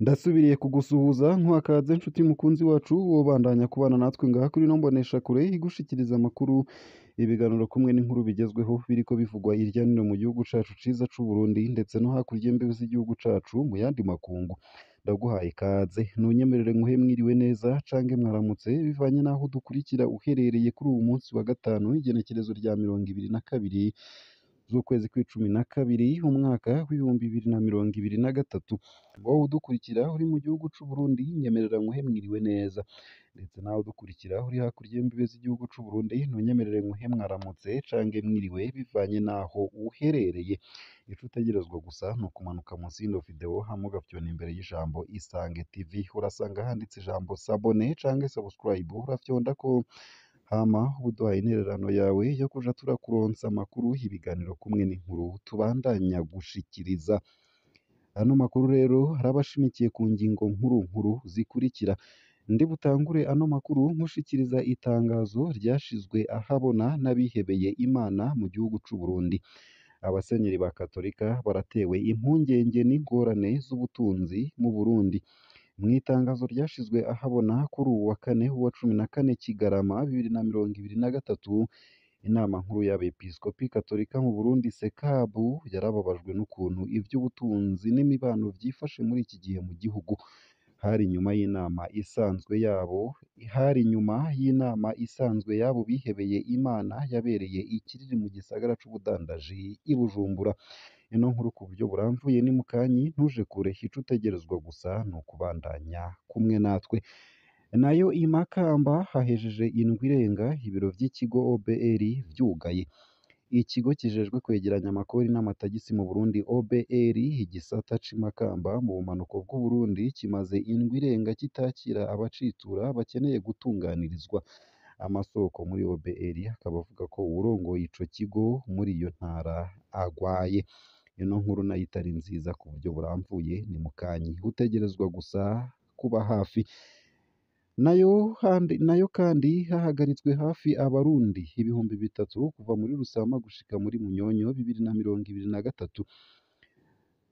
Ndasubiriye kugusuhuza nkuhakaze nshuti mukunzi wacu wobandanya kubana natwe ngaha kuri ino mboneshakure igushikiriza amakuru, ibiganiro kumwe n'inkuru bigezweho biriko bivugwa irya nino mu gihugu cacu ciza c'u Burundi ndetse no hakurya y'imbibe z'igihugu cacu mu yandi makungu. Ndaguhaye ikaze, ntunyemerere nkuhe mwiriwe neza canke mwaramutse bivanye n'aho udukurikira uherereye kuri uwu munsi wa gatanu w'igenekerezo rya 22 z'ukwezi kw'icumi na kabiri umwaka w'2023. Wowe udukurikira uri mu gihugu c'u Burundi nyemerera nkuhe mwiriwe neza, ndetse nawe udukurikira uri hakurya y'imbibe z'igihugu c'u Burundi ntunyemerere nkuhe mwaramutse canke mwiriwe bivanye n'aho uherereye. Ico utegerezwa gusa ni ukumanuka munsi y'ino video hama ugafyona imbere y'ijambo Isange TV, urasanga handitse ijambo s'abonner canke subscribe, urafyondako hama uduhaye intererano yawe yo kuja turakuronsa amakuru, ibiganiro kumwe n'inkuru tubandanya gushikiriza. Ano makuru rero arabashimikiye ku ngingo nkuru nkuru zikurikira. Ndi butangure ano makuru nkushikiriza itangazo ryashizwe ahabona n'abihebeye Imana mu gihugu c'u Burundi. Abasenyeri ba Katolika baratewe impungenge n'ingorane z'ubutunzi mu Burundi. Mu itangazo ryashizwe ahabona kuri uwu wa kane wa 14 Kigarama 2023, Inama nkuru y'Abepiskopi Katolika mu Burundi SEKABU yarababajwe n'ukuntu ivy'ubutunzi n'imibano vyifashe muri iki gihe mu gihugu. Hari nyuma y'inama isanzwe yabo, hari nyuma y'inama isanzwe y'abo bihebeye Imana yabereye i Kiriri mu gisagara c'ubudandaji i Bujumbura. Ino nkuru ku buryo buramvuye ni mukanyi, ntuje kure, ico utegerezwa gusa ni ukubandanya kumwe natwe. Nayo i Makamba hahejeje indwi irenga ibiro vy'ikigo OBR vyugaye. Ikigo kijejwe kwegeranya amakori n'amatagisi mu Burundi OBR igisata c'i Makamba mu bumanuko bw'Uburundi kimaze indwi irenga kitakira abacitura bakeneye gutunganirizwa. Amasoko muri OBR akaba avuga ko uwurongoye ico kigo muri iyo ntara agwaye. Ino nkuru nayo itari nziza ku buryo buramvuye ni mukanyi, utegerezwa gusa kuba hafi. Nayo kandi hahagaritswe hafi abarundi 3000 kuva muri Rusama gushika muri Munyonyo 2023.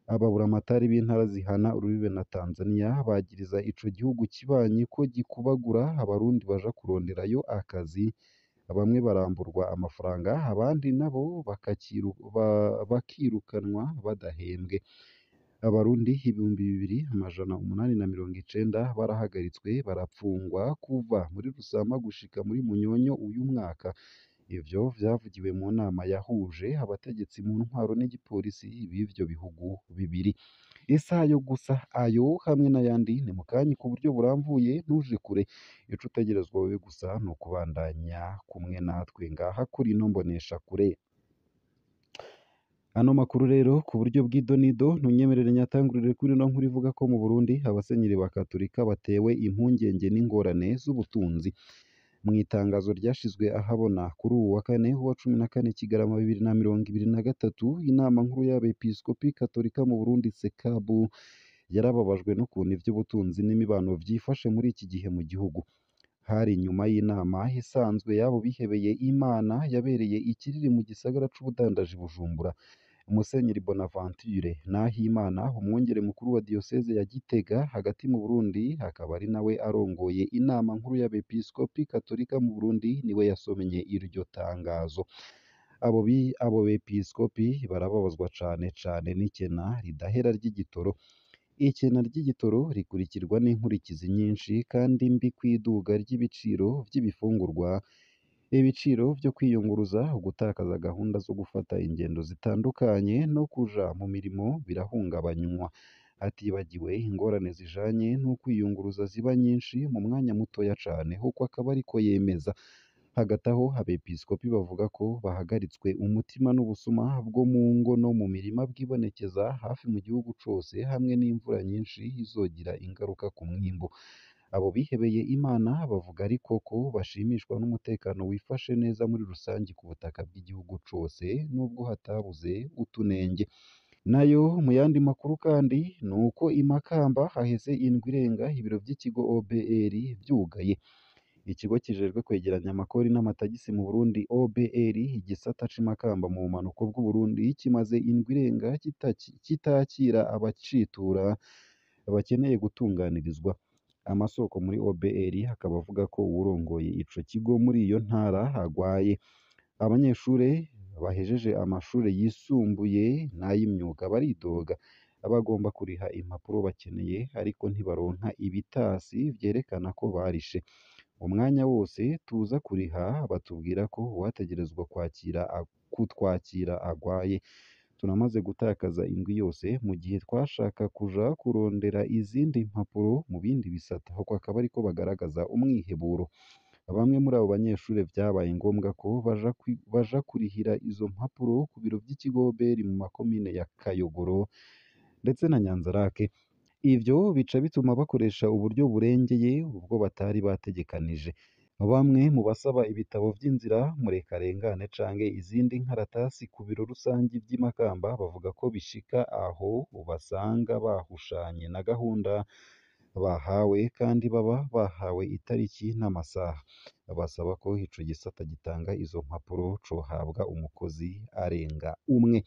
Ababuramatari b'intara zihana urubibe na Tanzania bagiriza ico gihugu kibanyi ko gikubagura abarundi baja kuronderayo akazi, bamwe baramburwa amafaranga abandi nabo bakirukanwa badahembwe. Abarundi 2890 barahagaritswe barapfungwa kuva muri Rusama gushika muri Munyonyo uyu mwaka. Ivyo vyavugiwe mu nama yahuje abategetsi mu ntwaro n'igipolisi b'ivyo bihugu bibiri. Isaha yo gusa ayo hamwe n'ayandi ni mukanyi ku buryo buramvuye, ntuje kure. Ico utegerezwa wewe gusa ni ukubandanya kumwe natwe ngaha kuri ino mboneshakure. Ano makuru rero ku buryo bw'idonido ntunyemerere nyatangurire kuri ino nkuru ivuga ko mu Burundi abasenyeri ba Katolika batewe impungenge n'ingorane z'ubutunzi. Mu itangazo ryashizwe ahabona kuri uwu wa kane wa 14 Kigarama 2023, Inama nkuru y'Abepiskopi Katolika mu Burundi SEKABU yarababajwe n'ukuntu ivy'ubutunzi n'imibano vyifashe muri iki gihe mu gihugu. Hari nyuma y'inama isanzwe y'abo bihebeye Imana yabereye i Kiriri mu gisagara c'ubudandaji Bujumbura. Musenyeri Bonaventure Nahimana, umwungere mukuru wa diyoseze ya Gitega hagati mu Burundi, akaba ari nawe arongoye inama nkuru y'Abepiskopi Katolika mu Burundi, niwe yasomye iryo tangazo. Abo bepiskopi barababazwa cane cane n'ikena ridahera ry'igitoro. Ikena ry'igitoro rikurikirwa n'inkurikizi nyinshi kandi mbi kw'iduga ry'ibiciro vy'ibifungurwa, ibiciro vyo kwiyunguruza, ugutakaza gahunda zo gufata ingendo zitandukanye no kuja mu mirimo birahungabanywa, hatibagiwe ingorane zijanye n'ukwiyunguruza ziba nyinshi mu mwanya mutoya cane, uko akaba ariko yemeza. Hagati aho abepiskopi bavuga ko bahagaritswe umutima n'ubusuma bwo mu ngo no mu mirima bwibonekeza hafi mu gihugu cose hamwe n'imvura nyinshi izogira ingaruka ku mwimbu. Abo bihebeye Imana bavuga ariko ko bashimishwa n'umutekano wifashe neza muri rusangi ku butaka bw'igihugu cose nubwo hatabuze utunenge. Nayo mu yandi makuru kandi ni uko i Makamba haheze indwi irenga ibiro vy'ikigo OBR vyugaye. Ikigo kijejwe kwegeranya amakori n'amatagisi mu Burundi OBR igisata c'i Makamba mu bumanuko bw'Uburundi kimaze indwi irenga kitakira abacitura. bakeneye gutunganirizwa. Amasoko muri OBR akaba avuga ko uwurongoye ico kigo muri iyo ntara agwaye. Abanyeshure bahejeje amashure yisumbuye n'ay'imyuga baridoga, bagomba kuriha impapuro bakeneye ariko ntibaronka ibitasi vyerekana ko barishe. Umwanya wose tuza kuriha batubwira ko uwategerezwa kwakira kutwakira agwaye. Turamaze gutakaza indwi yose mu gihe twashaka kuja kurondera izindi mpapuro mu bindi bisata. Uko akaba ariko bagaragaza umwiheburo. Bamwe muri abo banyeshure vyabaye ngombwa ko baja kurihira izo mpapuro ku biro vy'ikigo OBR mu makomine ya Kayogoro ndetse na Nyanzarake. Ivyo bica bituma bakoresha uburyo burengeye ubwo batari bategekanije. Bamwe mu basaba ibitabo vy'inzira murekarengane canke izindi nkaratasi ku biro rusangi vy'i Makamba bavuga ko bishika aho ubasanga bahushanye na gahunda bahawe kandi baba bahawe itariki n'amasaha. Basaba ko ico gisata gitanga izo mpapuro cohabwa umukozi arenga umwe.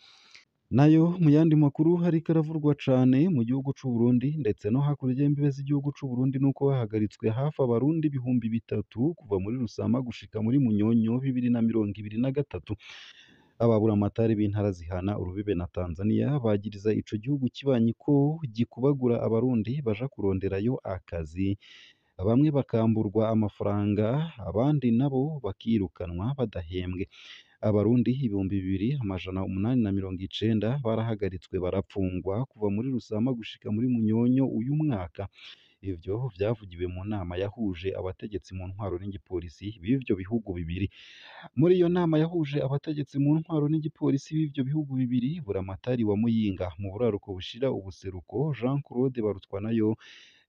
Nayo mu yandi makuru hariko aravurwa cane mu gihugu c'u Burundi ndetse no hakurya y'imbibe z'igihugu c'u Burundi nuko hahagaritswe hafi abarundi 3000 kuva muri Rusama gushika muri Munyonyo 2023. Ababuramatari b'intara zihana urubibe na Tanzania bagiriza ico gihugu kibanyi ko gikubagura abarundi baja kuronderayo akazi, bamwe bakamburwa amafaranga abandi nabo bakirukanwa badahembwe. Abarundi 2890 barahagaritswe barapfungwa kuva muri Rusama gushika muri Munyonyo uyu mwaka. Ivyo vyavugiwe mu nama yahuje abategetsi mu ntwaro n'igipolisi b'ivyo bihugu bibiri. Muri iyo nama yahuje abategetsi mu ntwaro n'igipolisi b'ivyo bihugu bibiri, Buramatari wa Muyinga mu buraruko bushira ubuseruko Jean Claude Barutwanayo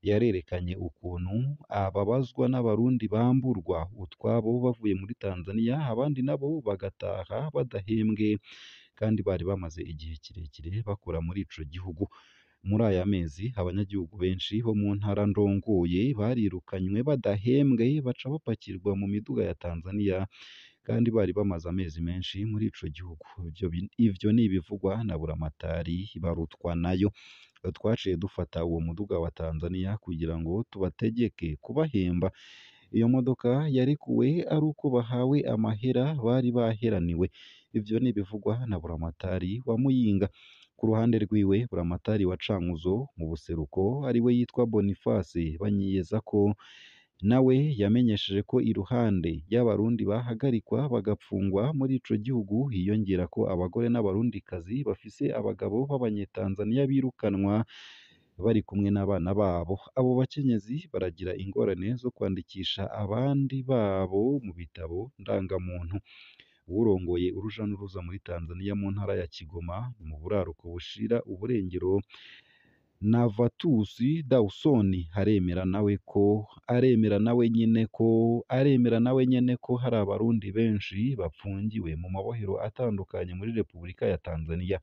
yarerekanye ukuntu ababazwa n'abarundi bamburwa utwabo bavuye muri Tanzania, abandi nabo bagataha badahembwe kandi bari bamaze igihe kirekire bakora muri ico gihugu. Muri aya mezi abanyagihugu benshi bo mu ntara ndongoye barirukanywe badahembwe baca bapakirwa mu miduga ya Tanzania kandi bari bamaze amezi menshi muri ico gihugu. Ivyo ni ibivugwa na Buramatari Barutwanayo. Twaciye dufata uwo muduga wa Tanzania kugira ngo tubategeke kubahemba. Iyo modoka yarekuwe ari uko bahawe amahera bari baheraniwe. Ivyo ni ibivugwa na Buramatari wa Muyinga. Ku ruhande rwiwe Buramatari wa Cankuzo mu buseruko ariwe yitwa Boniface Banyiyezako nawe yamenyesheje ko iruhande y'abarundi bahagarikwa bagapfungwa muri ico gihugu hiyongera ko abagore n'abarundikazi bafise abagabo b'abanyetanzaniya birukanwa bari kumwe n'abana babo. Abo bakenyezi baragira ingorane zo kwandikisha abandi babo mu bitabo ndangamuntu. Uwurongoye uruja n'uruza muri Tanzania mu ntara ya Kigoma mu buraruko bushira uburengero Navatusi Dawson aremera nawe nyene ko hari abarundi benshi bapfungiwe mu mabohero atandukanye muri Repubulika ya Tanzania.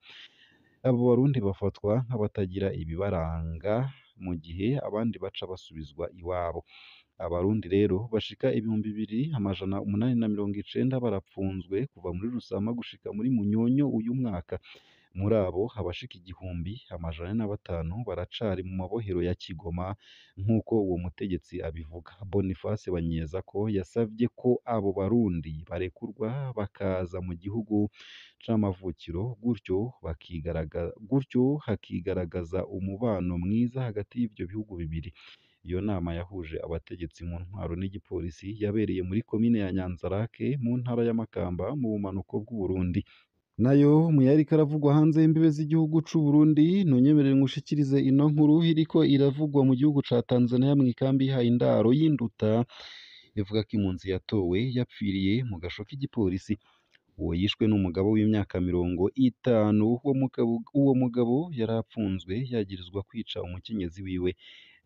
Abo barundi bafatwa nk'abatagira ibibaranga mu gihe abandi baca basubizwa iwabo. Abarundi rero bashika 2890 barapfunzwe kuva muri Rusama gushika muri Munyonyo uyu mwaka. Muri abo abashika 1405 baracari mu mabohero ya Kigoma nk'uko uwo mutegetsi abivuga. Boniface Banyezako yasavye ko abo barundi barekurwa bakaza mu gihugu c'amavukiro gutyo hakigaragaza umubano mwiza hagati y'ivyo bihugu bibiri. Iyo nama yahuje abategetsi mu ntwaro n'igipolisi yabereye muri komine ya Nyanzarake mu ntara ya Makamba mu bumanuko bw'Uburundi. Nayo mu yariko aravugwa hanze y'imbibe z'igihugu c'u Burundi, ntunyemerere ngushikirize ino nkuru iriko iravugwa mu gihugu ca Tanzania mw'ikambi yihaye indaro y'Induta, ivuga ko impunzi yatowe yapfiriye mu gasho k'igipolisi. Uwo yishwe n'umugabo w'imyaka 50. Uwo mugabo yari apfunzwe yagirizwa kwica umukenyezi wiwe,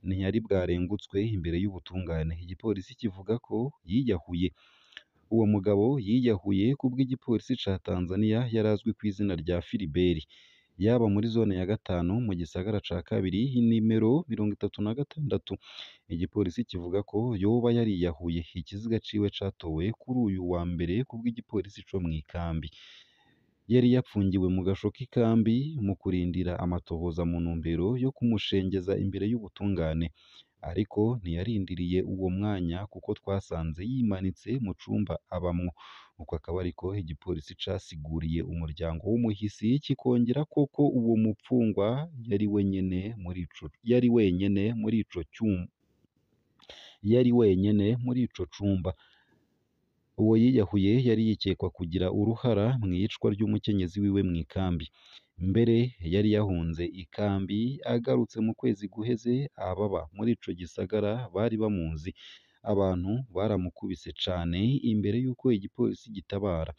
ntiyari bwarengutswe imbere y'ubutungane. Igipolisi kivuga ko yiyahuye. Uwo mugabo yiyahuye kubw'igipolisi ca Tanzania yarazwi kw'izina rya Filiberi. Yaba muri zone ya gatanu mu gisagara ca kabiri inimero 36. Igipolisi kivuga ko yoba yariyahuye. Ikiziga ciwe catowe kuri uyu wa mbere kubw'igipolisi co mw'ikambi. Yari yapfungiwe mu gasho k'ikambi mu kurindira amatohoza mu ntumbero yo kumushengeza imbere y'ubutungane. Ariko ntiyarindiriye uwo mwanya kuko twasanze yimanitse mu cumba abamwo. Uko akaba ariko igipolisi casiguriye umuryango w'umuhisi, kikongera koko uwo mupfungwa yari wenyene muri ico yari wenyene muri ico cyumba yari wenyene muri ico cumba. Uwo yiyahuye yari yikekwa kugira uruhara mw'iyicwa ry'umukenyezi wiwe mw'ikambi. Mbere yari yahunze ikambi agarutse mu kwezi guheze, ababa muri ico gisagara bari bamuzi. Abantu baramukubise cane imbere y'uko igipolisi gitabara.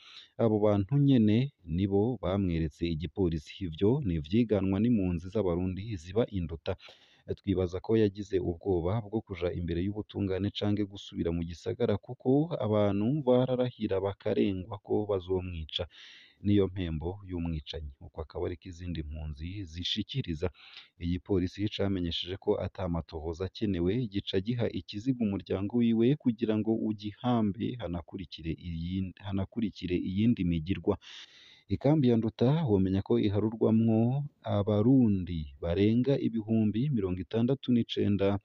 Abo bantu nyene nibo bamweretse igipolisi. Ivyo ni ivyiganwa n'impunzi z'Abarundi ziba i Nduta. Twibaza ko yagize ubwoba bwo kuja imbere y'ubutungane canke gusubira mu gisagara kuko abantu bararahira bakarengwa ko bazomwica. Niyo mpembo y'umwicanyi. Uko akaba ariko izindi mpunzi zishikiriza. Igipolisi camenyesheje ko ata matohoza akenewe, gica giha ikiziga umuryango wiwe kugira ngo ugihambe hanakurikire iyindi migirwa. Ikambi ya Nduta womenya ko iharurwamwo Abarundi barenga 69,000.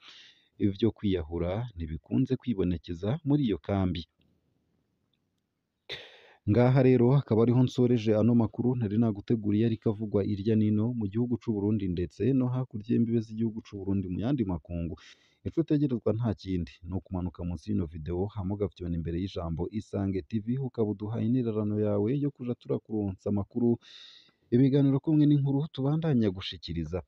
Ivyo kwiyahura ntibikunze kwibonekeza muri iyo kambi. Ngaha rero akaba ariho nsoreje ano makuru nari naguteguriye ariko avugwa irya nino mu gihugu c'u Burundi ndetse no hakurya y'imbibe z'igihugu c'u Burundi mu yandi makungu. Ico utegerezwa nta kindi ni ukumanuka munsi y'ino video hama ugafyona imbere y'ijambo Isange TV, ukaba uduhaye intererano yawe yo kuja turakuronsa amakuru, ibiganiro kumwe n'inkuru tubandanya gushikiriza.